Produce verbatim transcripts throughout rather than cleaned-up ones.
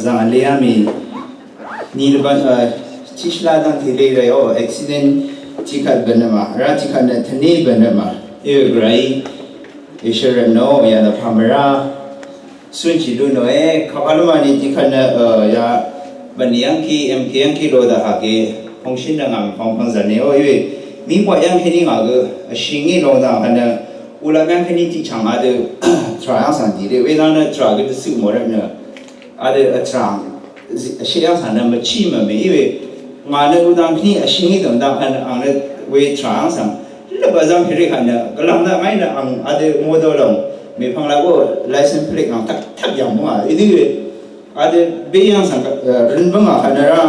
Zang vle yà mì ni lvbvn, tiqshvla dvng tile rè o, accident tiqkvt bvnvma, vrá tiqkvt nø tvne bvnvma. Ewe gvray ishvrvt nø yadø pàmvrá sunchi lu nø e, kapalvma ni tiqkvt nø, ya bvnli yvngki, mk yvngki lo dvhake, pvngshì nø ngam pvngpvng zane o, ewe mì pwa yvngki ni ngà gø vshingi lo dvhake nø, ulap yvngki ni tiqchang adø, tvrà yvngsvng dire, we nø nø tvrà gø dvsø mò rvt nø, adø vtràng vshiq yvngsvng nø mvchí mvme í we. Ngà nø udang kní vshiq ngí dø̀m dang kvn ang nø we tvrà yvngsvng. Lvp vzvng pèrì kvn nø gvlvng daq ngàí nø ang adø mòdò lòng mèpvng laq bǿ license plate ang taq taq yv̀ng bǿngà ídø we. Adø bé yvngsvng røn bǿngà kvn nø rá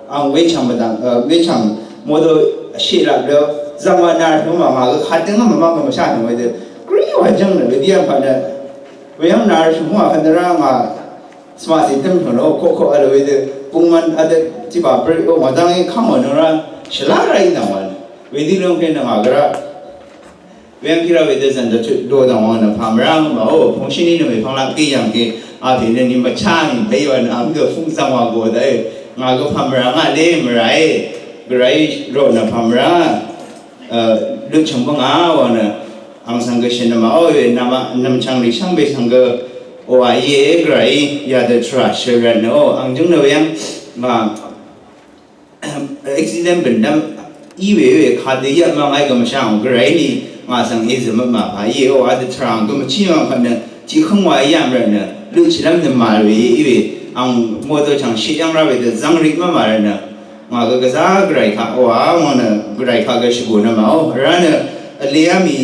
ang wechv̀ng mvdv̀ng, wechv̀ng mòdò vshiq laq dø zvng wa nar tø̀m wa ngà gø kadøng mvmaq gø mvshá tø̀m wedø. Grí wa jv́ng nø wedø yv̀ng kvn nø Weyv́ng nà rvshø̀m wà kvt nvrá ngà svmaqsì tø̀m tø̀m ló koqkoq vl wedø bungmvn vdø tiqpà bø̀rø ngà dv́ngí kv́m wà nvrá shvlá rá í nvng wà. Wedø lóngke nvng ngà gvrá. Weyv́ng kírá wedø zv̀n dvtut do dv̀ng wà nvng pà mvrá ngà mà ó pungshí ní nvng wepvng laq kí yv̀ng ke a pè nø ni mvchá ngì pè wà nvng vm gø fung zv̀ng wà gø dv́ ngà gø pà mvrá ngà lé mvrá é. Gvrá í rò nvng pà mvrá. Lutchø̀ng bvngà wà nø ang svng gø shø̀n nvmà ó we nvmà nvmchvng rì shvngbe svng gø oqà íe gvrayí yadø tvrà shø̀n rvt nø ó ang jǿng nø we yv́ng ngà accident bø̀n dv́m í we we kadø yv́ng mv́ng áì gø mvshá ang gvrayí ni ngà svng èzø̀m mvmà pà íe ó adø tvrà ang gø mvchí mvmà pà nø tiqhǿng wa í yv́ng rvt nø lutchì lv́m nø màl we í we ang mòdø chv̀ng shit yv́ng rá we dø zv́ng rik mvmà rvt nø Ngà gø gvzá gvray kaq wa ngò nø gvray kaq gø shvgù nø màó. Vrá nø vlevá mì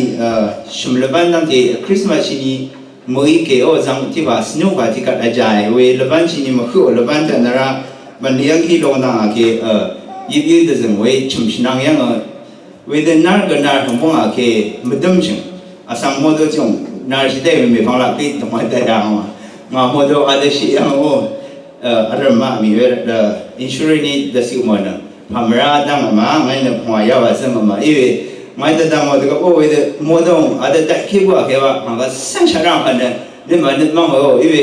shø̀m lvbán dv́ngte Christmas shini mø̀í kèó zvng tiqpà snow kaq tiqkvt vjàe we lvbán shini mvhøqò lvbán tø nvrá mv̀n liyv́ngkí long dv́ngà ke yipyǿ dvzø̀ng we chø̀m shvnvng yv́ngø. Wedø nár gø nár hø̀mbóngà ke mvdǿmshø̀ng. Vsvng mòdø jòng nár shvdé we mèpvng laq pí dv̀ngwà dvdv̀ngwà. Ngà mòdø adø shì yv̀ngò. Vrø̀m màmì we insurance ni dvsøq mò nø. Pàmvrá dv̀ngà mà ngàí nø pvngwà yà wà zø̀ng mà í we. Ngàí dvdv̀ngò dvgvp ó wedø mòdø adø dvkí bǿà ke wa. Ngà gø svng shvt ràng pvt nø. Nø mà nø mv̀ngò í we.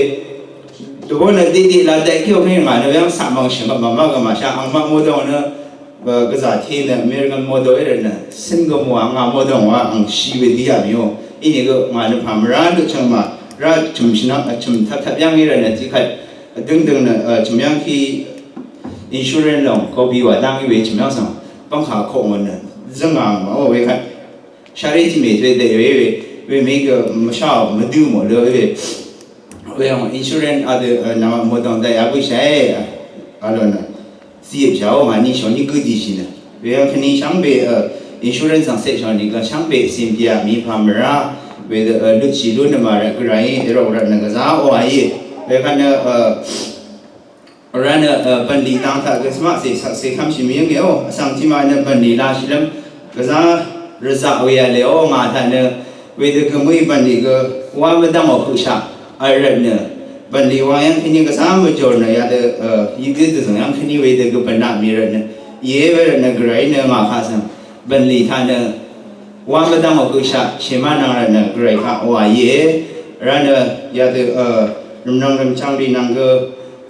Dvbó nø dvdv̀ngò la dvkí ó kí ngà nø yv̀ng saq mv̀ngshì mà mà gø màshà ang mà mòdø nø. Gvzà tì nø American mòdø í rvt nø sìn gø mò ngà mòdø wa ang shì we dì yà mì ó. Inìgø ngà nø pàmvrá dø chø̀m mà rá chø̀m shìnvng chø̀m tap tap yv̀ng í rvt nø tiqkvt døngdøng nø chø̀m yv̀ngkí insurance lòng kopi wa dv̀ng í we chø̀m yv̀ng svng bv̀ngkà koq mò nø zø̀ng ang mà ó we kvt. Shari tiq mètø dè we we we mègø mvshaò mvdø mò lø we. Weyòng insurance adø nvng mòdòng daya bø shae. Alò nø ziyep shaò ngà ni shò ni gø dishì nø. Weyòng kani shangbe insurance ang se shò ni gø shangbe sim dia mi pamra. Wedø lutshi lu nø mara grai ero rat nø gvza o ayi. Wekanø Vrá nø bv̀nlì dang taq gø svmaqsè saqsè kv́mshì mvyǿnge ó. Vsvng tiqmaq nø bv̀nlì lashìlv́m gvzá rvzaq we yv̀le ó ngà taq nø wedø gø mø̀í bv̀nlì gø wá mvdv́ngò høqshaq vl rvt nø bv̀nlì wang yv́ng kèní gvzá mvjòr nø yadø yidø dvzø̀ng yv́ng kèní wedø gø bv̀naq mì rvt nø íe we rvt nø gvray nø ngà kaq svng bv̀nlì taq nø wá mvdv́ngò høqshaq shèmá nvng rvt nø gvray kaq wa íe. Vrá nø yadø rvmnvng rvmchvng rì nvng gø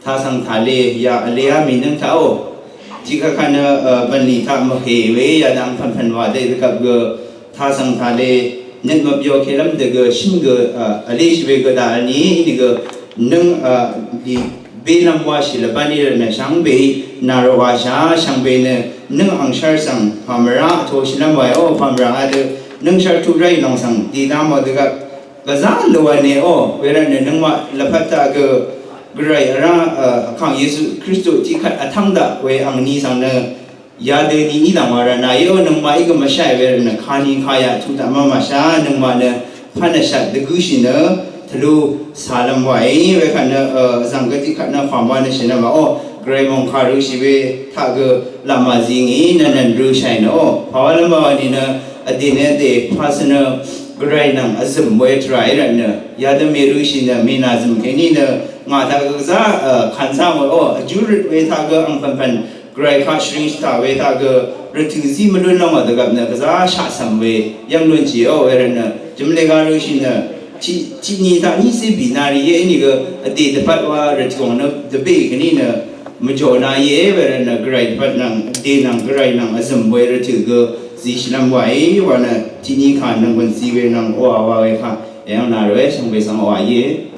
Tasvng tale ya vleá mì nøng taqò. Tiqkvka nø bv̀nlì taq mvhè we yadang pv̀npv̀n wa dvgvp gø tasvng tale nøt mvbyo kelv́m dvgø shø̀n gø vleshì we gø daq vlni inìgø nøng bélv́m washì lvbán í rvt nø shvngbe í nà rvwàshà shvngbe nø nøng angshv́r svng pàmvrá vtoshìlv́m wae ó pàmvrá adø nøng shv́r tuq ráì lòng svng dìdá mò dvgvp Gvzá lvwv̄ne ó, wervtnø nøngmaq lvpat taq gø Gvray vrá Vkàng Yesu Kristu tiqkvt vtv́ng daq we angni svng nø yadø ni í dv̀ng wa rvtnà í ó nøngmaq í gø mvshaì wervtnø kani kayaq tuq daq mvmàshá nøngmaq nø pvnvshat dvgǿshì nø tvlu sàlvm wàí wekvt nø vzv̀ng gø tiqkvt nø pàm wa nø shì nø mà ó Gvray mòngkà røshì we taq gø laq màzi ngì nø nøn røshàì nø ó pàwálvm wa ni nø Vdè nø dè pà svnø Gvray nvng vzø̀m we tvrà í rvtnø yadø mèrø̄shì nø mènàzø̀m kèní nø ngà taq gø gvzá kànzá mø ó vjú røt we taq gø angpv̀npv̀n Gvray kaq shvring shvtà we taq gø rvtø̀ zí mvlún lv́ngò dvgvp nø gvzá shaqcv̀m we yv́ng lúnshì ó we rvtnø jø̀mlé gá rø̄shì nø Tiq ni taq ni se bi na ri ye ni gø vde dvpvt wa rvtø ong nø dvbe kani nø mvjo na ye we nø gvray dvpvt nvng vde nvng gvray nvng vzøm we rvtø gø zi shilvm wa e wa nø tiq ni ka nvng gun zi we nvng wa wa we ka yang na rwe shang be sang wa ye.